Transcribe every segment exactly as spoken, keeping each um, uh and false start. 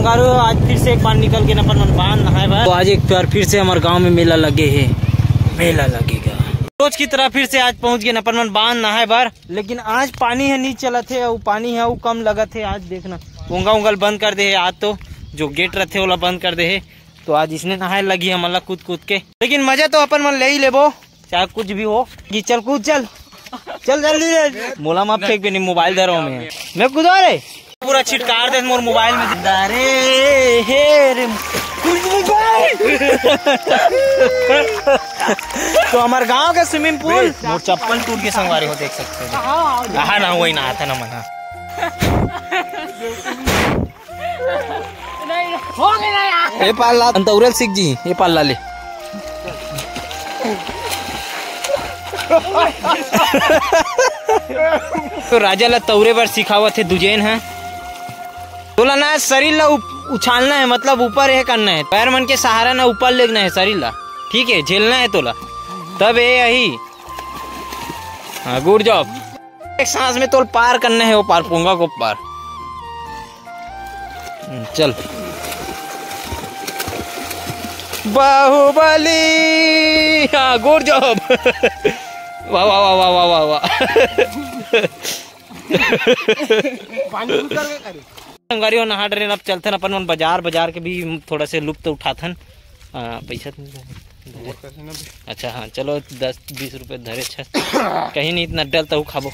संगवारी हो, आज फिर से एक बार निकल गेन अपन मन बांध नहाए बर। तो आज एक बार फिर से हमर गांव में मेला लगे हे, मेला लगेगा। रोज की तरह फिर से आज पहुंच गेन अपन मन बांध नहाए बर, लेकिन आज पानी ह नी चलत हे, अउ पानी ह अउ कम लगत हे। आज देखना, पोंगा उंगा ल बंद कर दे हे। आज तो जो गेट रथे, ओला बंद कर दे हे। तो आज इसने नहाए लगी हमन ला कूद कूद के, लेकिन मजा तो अपन मन ले ही लेबो, चाहे कुछ भी हो। कि चल कूद, चल, चल जल्दी ले। मोला मत फेंक बे, नहीं मोबाइल धरो मैं, मैं कूदो रे। पूरा छिटकार दे मोर मोबाइल में। अरे हे रे। तो हमार गांव के स्विमिंग पूल, मोर चप्पल टूट के संगवारी हो, देख सकते हो। हाँ, हाँ, ना वही ना आता ना मना। ए पाल ला, अंतौरल सीख जी, ए पाल ला ले। तो राजा ला तौरे बर सिखावत हे दुजेन ह। तोला ना शरीर ला उप-, उछालना है, मतलब ऊपर ये करना है, पैर मन के सहारा ना ऊपर लेगना है शरीर ला, ठीक है, झेलना है तोला, तब ये यही। हाँ, गुड जॉब। एक सांस में तोल पार करना है वो पार, पोंगा को पार। हम्म, चल। बाहुबली, हाँ, गुड जॉब। वाह, वाह, वाह। पानी उतर गया करे। संगवारी हो, नहा डरेन, अब चलथन अपन मन बाजार, बाजार के भी थोड़ा से लुत्फ उठाथन। आ, पैसा तो नहीं धरे। अच्छा, हाँ, चलो, दस बीस रुपये धरे छ। कहीं नहीं, इतना डल तहु खाबो।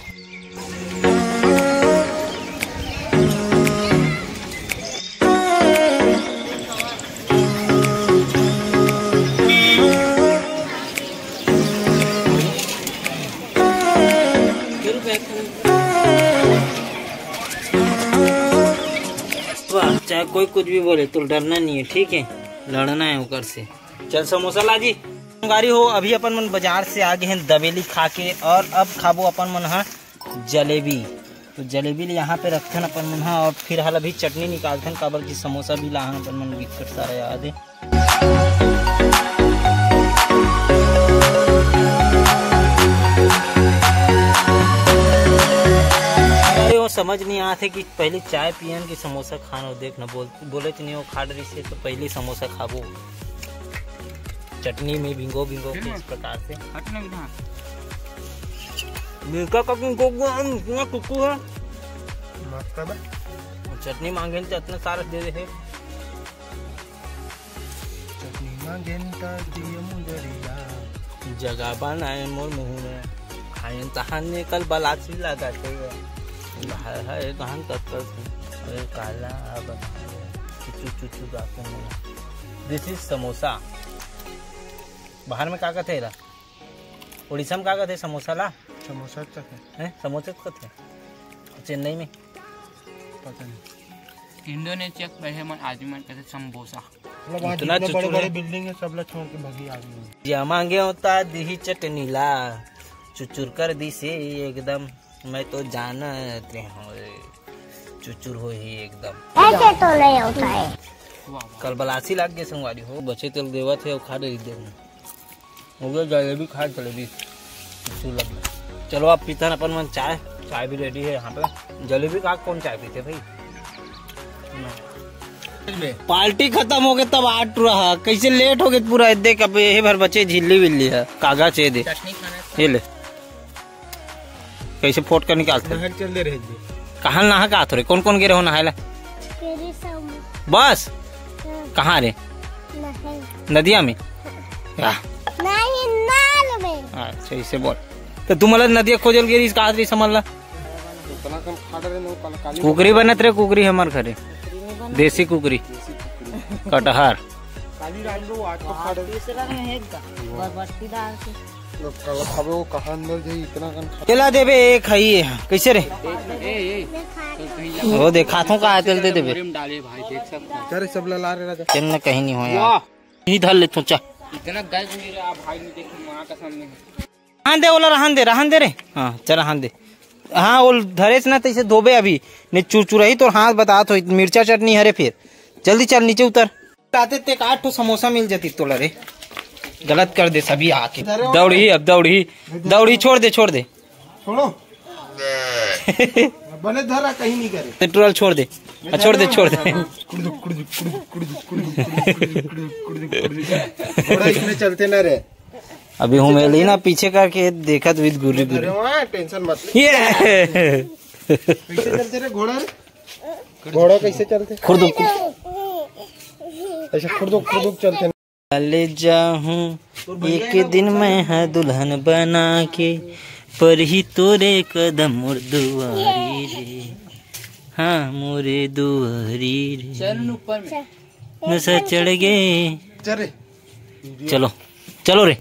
वाह, चाहे कोई कुछ भी बोले, तो डरना नहीं है, ठीक है, लड़ना है ओकर से। चल समोसा ला जी। संगवारी हो, अभी अपन मन बाजार से आ गए हैं दबेली खा के, और अब खाबो अपन मन हा जलेबी। तो जलेबी ले यहाँ पे रखथन अपन मन हा, और फिर हाल अभी चटनी निकालथन, काबर की समोसा भी लाहन अपन मन, बिकट सारा याद है। अरे, वो समझ नहीं आते कि पहले चाय पियन कि समोसा खान, और देख ना, बोल, बोले तो नहीं, वो खा डरी से तो पहले समोसा खाबो, चटनी में भिंगो भिंगो के, इस प्रकार से। हट ना इधर। मिर्चा का तुम को इतना कुकू है। मस्त है बे। चटनी मांगे तो इतना सारा दे दे है। चटनी मांगे न त दिए मुंदरिया। जगह बनाए मोर मुंह में। खायन तहान ने कल बलासी लगा के। हाय हाय, कहां तक कर। अरे काला बना। चुचू चुचू गाते हैं। This is samosa. बाहर में का कहते हैं एला? उड़ीसा में का कहते हैं समोसा ला? समोसा कहते हैं। हैं? समोसा कहते हैं? चेन्नई में? पता नहीं। इंडोनेशिया के रहे मन आदमी मन कहते समोसा। मतलब वहाँ इतना जितने बड़े चुचुर बड़े है। बिल्डिंग है, सब ला छोड़ के भागी आदमी। या मांगे होता दिही चटनी ला, चुचुर कर दी से एकदम। मैं तो जानत रहे हूँ रे, चुचुर हो ही एकदम। ऐसे तो नहीं होता है। वाह, वाह। कल बलासी लाग गए संगवारी हो, बचे तेल देवत है, खा रही दे। हो गया जलेबी, खा जलेबी। चुचुर लग गया। चलो, आप पीतन अपन मन चाय, चाय भी रेडी है यहाँ पे। जलेबी का कौन चाय पीते भाई? पार्टी खत्म हो गए तब आठ रहा, कैसे लेट हो गए पूरा। देख, अब यही भर बचे, झिल्ली विल्ली है, कागज है दे। चटनी खाना है। ये ले। कैसे फोट कर निकालते? नहर चल दे रहे जी। कहाँ नहा का आत हो रे? कौन कौन गे रहो नहाए ला? तेरे सब। बस? हाँ। कहाँ रे? नहर। नदिया में? हाँ। नहीं, नाल में। अच्छा, इसे बोल। तो तुम अलग नदिया खोजल गे रही, इसका आदमी समझ ला। इतना कन खाड़ रहे न, काल-, काली कुकरी बनत रहे, कुकरी हमार घरे। देसी कुकरी। देसी कुकरी। कटहर। काली राम रो आज तो खाड़ रहे। तीसरा में है एकदम। बरबट्टीदार से। लोग काला खाबे, वो कहाँ अंदर जाई, इतना कन खा- केला देबे, एक है ये। कैसे रे? ए, ए, ए, तो कहीं वो देखात हूँ, का तेल दे देबे। बोरे में डाले भाई, देख सकते हैं। क्या रे, सब लला रे राजा? तेल न कहीं नहीं हो यार। वाह। यही धर ले तू, चा। इतना गैस नहीं रहा भाई, नहीं देख, माँ का सामने है। रहन दे, ओला रहन दे, रहन दे रे। हाँ, चल रहन दे। हाँ, ओल धरेस ना, तैसे धोबे अभी। नहीं चुरचुरही तोर हाथ बतात हो, मिर्चा चटनी हरे फिर। जल्दी चल, नीचे उतर। आते ते एक आठ ठो समोसा मिल जाती तोला रे। गलत कर दे सभी आके। दौड़ी, अब दौड़ी। दौड़ी, छोड़ दे, छोड़ दे। छोड़ो। बने धरा, कहीं नहीं करे। पेट्रोल छोड़ दे। आ, छोड़ दे, छोड़ दे। कुड़ुक, कुड़ुक, कुड़ुक, कुड़ुक, कुड़ुक, कुड़ुक, कुड़ुक, कुड़ुक, कुड़ुक, कुड़ुक। घोड़ा इसमें चलते ना रे। अभी हम एली ना पीछे करके देखत हुई गुर्री अरे गुर्री। वाह, टेंशन मत ले। ये कैसे चलते रे घोड़ा रे? घोड़ा कैसे चलते? खुरदुक, ऐसे खुरदुक खुरदुक चलते। ले जाहूं एक दिन मैं है दुल्हन बना के, पर ही तोरे कदम मोर दुआरी रे, हाँ मोरे दुआरी रे। चल ऊपर में। नशा चढ़ गए। चल रे। चलो, चलो रे।